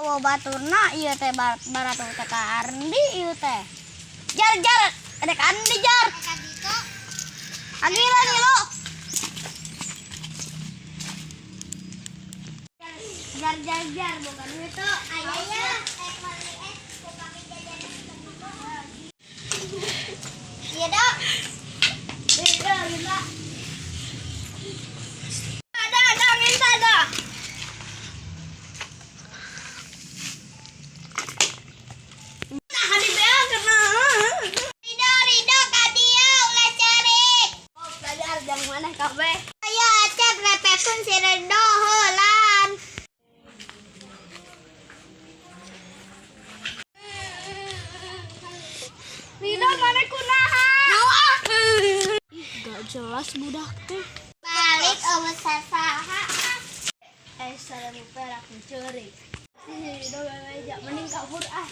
Oh, baturna ieu teh baratur teh ka Ardi ieu teh. Jar, jar, ada ka Andi, jar. Agila nih lo. Jar, jar, jar, bukan duit tuh. Ayah ya. Iya dok. Iya, gila. Ada, minta ada. Nah, di bea kena. Ridho, Ridho, ka dia ulah cerik. Oh, belajar jangan mana kabeh. Ayo acep repekun si Ridho heulan. Ridho mana kunaha? Mau ah. Gak jelas budak teh. Balik eueuh sasaha. Eh, 1.000 perak mencuri. Si Ridho bebeja mending kabur ah.